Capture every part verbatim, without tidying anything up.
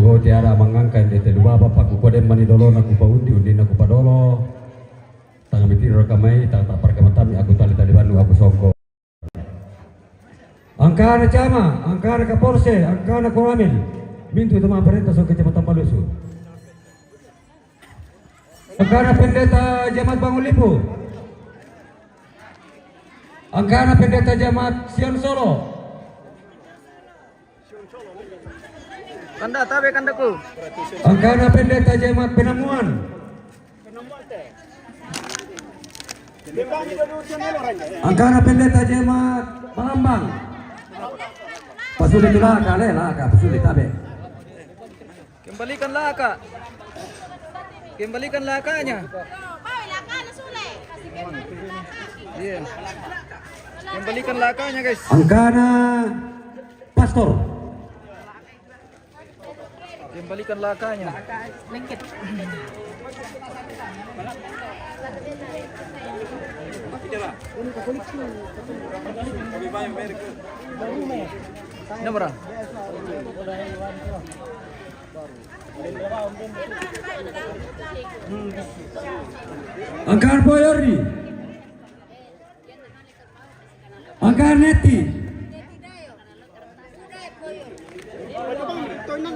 Ko tiara mangangka inde telu bapa, pakukua demma ni dolona kupaundi, undinna kupadolo. Tanga mitiro kamai, tang tapar kamatami aku tali tali banu aku songko. Angkana Cama, angkana Kapolsek, angkana Koramil. Mintu teman parenta so Kecamatan Balusu. Angkana Pendeta Jemaat Bangun Lipu. Angkana Pendeta Jemaat Sion Solo. Kanda tabe kandaku. Angkana Pendeta Jemaat Penamuan. Angkana Pendeta Jemaat Palambang. Pasuli tu laka, le, laka, pasuli tabe. Kembalikan laka. Kembalikan lakanya. Iya. Kembalikan lakanya, guys. Angkana Pastor. Kembalikan lakanya. Ini berapa? Angkana Poyori. Angkana Neti.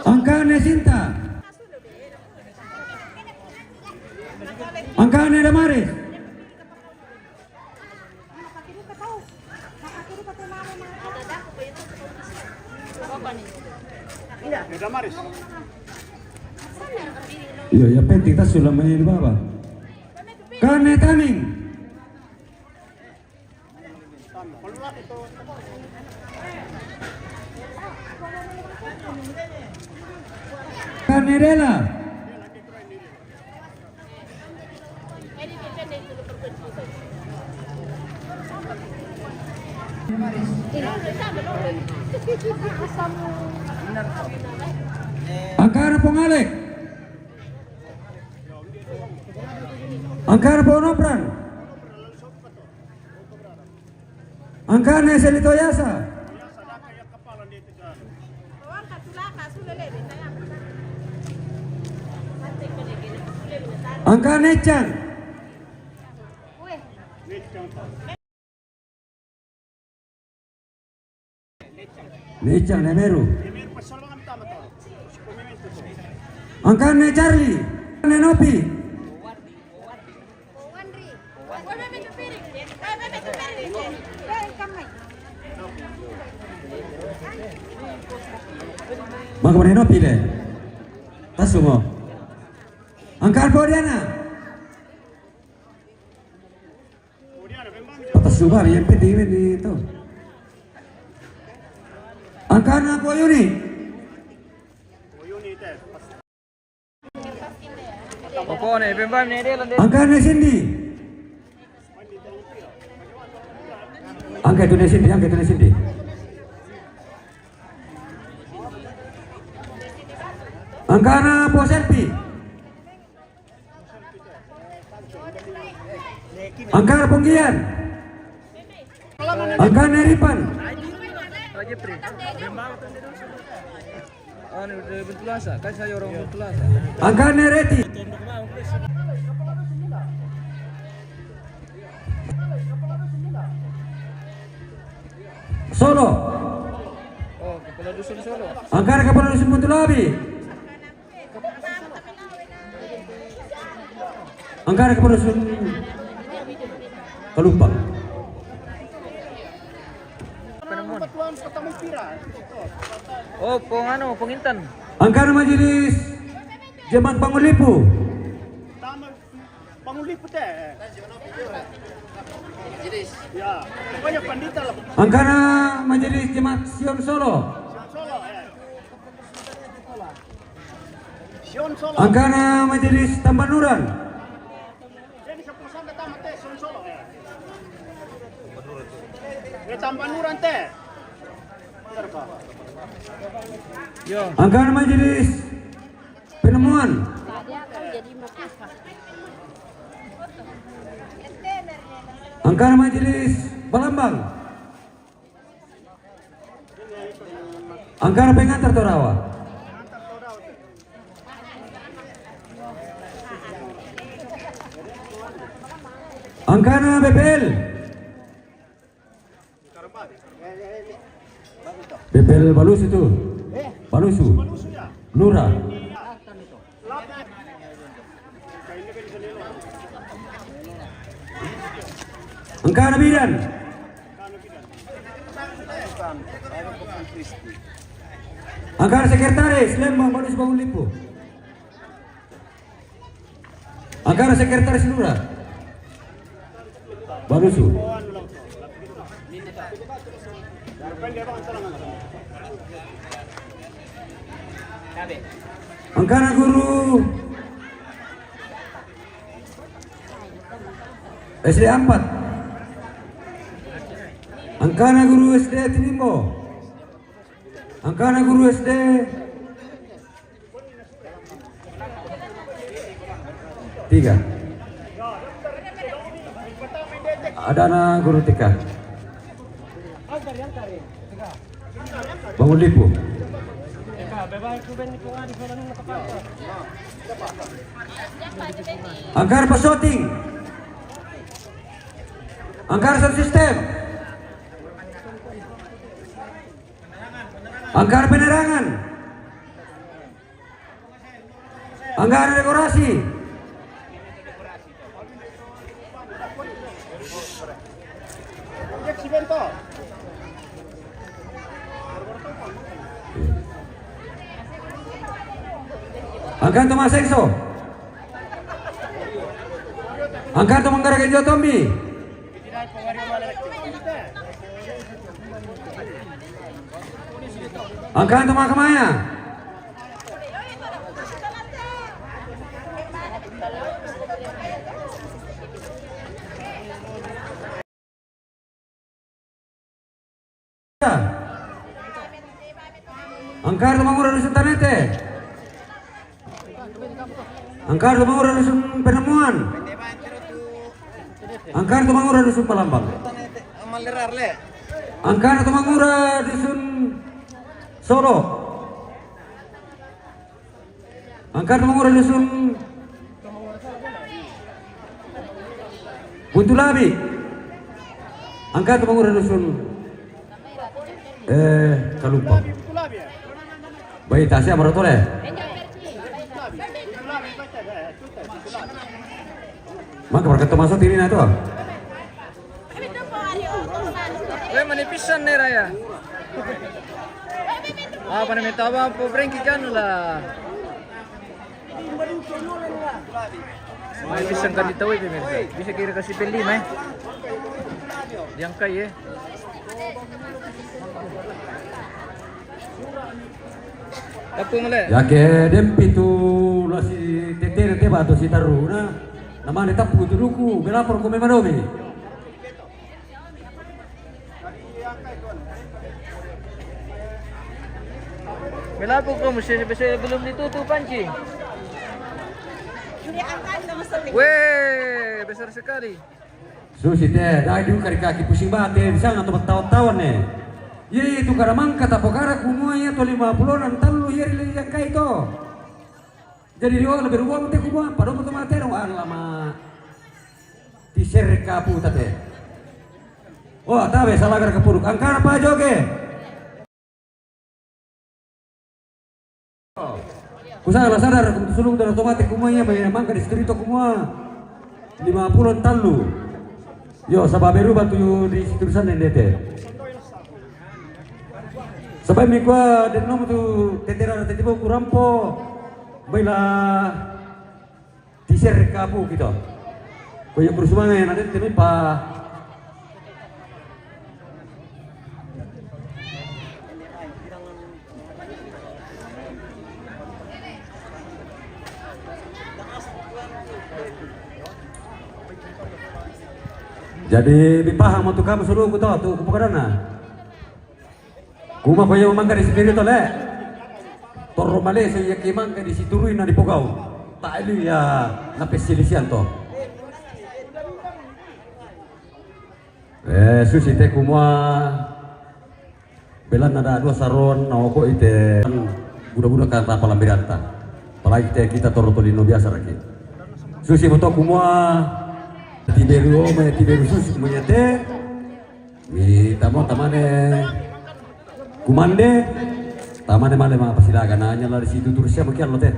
Angkana Sinta. Angkana Damaris. Iya, yang penting tas sudah main baba. Angkana Taming. Angkana Dela. Angkana Pongalek. Angkana Ponopran. Angkana Selito Yasa. Angkana Ecang. Ecang ne Meru. Angkana Charlie. Angkana Nopi. Maka mana Nopi le? Tasu mo. Angkana Podiana. Patasuba, yang penting ini tuh. Angkana Poyuni. Pokoknya, bembam ne, dia lande. Angkana Cindy. Angka itu ne Cindy, angka itu ne Cindy. Angkana Poselpi. Angkana Ponggian. Angkana Ripan. Raja Pri. Anu, dari Bentulasa, kan saya orang Bentulasa. Angkana Reti. Solo. Oh, kepala dusun Solo. Angkana kepala dusun Bentulabi. Angkana kepala dusun Kalumpang. Oh, pong anu, pong intan. Angkana Majelis Jemaat Bangun Lipu. Bangun Lipu te. Ya, pokoknya pandita lah. Angkana Majelis Jemaat Sion Solo. Solo, ya. Sion Solo. Angkana Majelis Tambanuran. Jadi sepuluh sana tamat te, Sion Solo, ya. Ya, Tambanuran te. Yo. Angkana Majelis Penemuan. Angkana Majelis Balambang. Angkana Pengantar Torawa. Angkana B P L. B P L Balusu itu. Balusu. Lura. Angkana bidan. Angkana sekretaris Lembang Balusu Bangun Lipo. Angkana sekretaris lura. Balusu. Angkana guru S D empat. Angkana guru S D Tinimbo. Angkana guru S D tiga. Adana guru T K. Bangun Lipo. Angkana pasoting. Angkana sound system. Angkana penerangan. Angkana dekorasi. Angkana toma sengso. Angkana toma nggara genjo tombi. Angkana toma kamaya. Angkana toma ngura dusun Tanete. Angkana toma ngura dusun Penemuan. Angkana toma ngura dusun Palambang. Angkana toma ngura dusun Solo. Angkana toma ngura dusun Buntulabi. Angkana toma ngura dusun, eh, Kalumpang. Baik, tasik apa tole? Maka berkat Tomaso tiri na to. Weh, manipisan ne raya. Apa ne, minta apa, po brengki kanu lah. Manipisan kan di tahu itu, pemirsa. Bisa kira kasih beli, mai. Yang kai, eh. Apa ngale? Ya ke dempi tu la si tetere te batu si taruna. Nama ne tapu tu duku, melapor ko memadomi. Melapor ko mesti, mesti belum ditutup pancing. Weh, besar sekali. Susi te, dai duka ri kaki pusing bate, di sana to tawan-tawan ne. Iya, iya, tu kada mangka tapokara kumua iya to lima puluh enam talu iya ri yang kai to. Jadi di wang lebih ruang te kumua, padahal to mate dong, alamak. Ti serre kapu tate. Oh, tabe salah gara kapuruk. Angkana pa joge. Kusala sadar, sulung dan otomatis kumua iya, mai mangka di situ kumua lima puluh talu. Yo, saba berubah tu di situ sana ndete. Saba mi kua den nomu tu tetera tetibo kurampo. Baiklah. Ti serre kapu kita. Ko iya kurus manga yang ada temi pa. Jadi, mi paham tu kamu suruh ku to, tu ku pokokna. Kuma ko iya mangka di situ to le. Torro male so iya ki mangka di situ ruina di pogau. Tak ilu ya na pesilisian to. Eh, susi te kumua belan ada dua saron na oko ite buda-buda kan rapa lambiranta. Apalagi te kita torro tolino biasa raki. Susi moto kumua Tiberu, oh, mai tiberu susu, mai te. Mi tamo tamane kumande. Tamane male ma pasilaga nanya la di situ terus siapa kian lo te.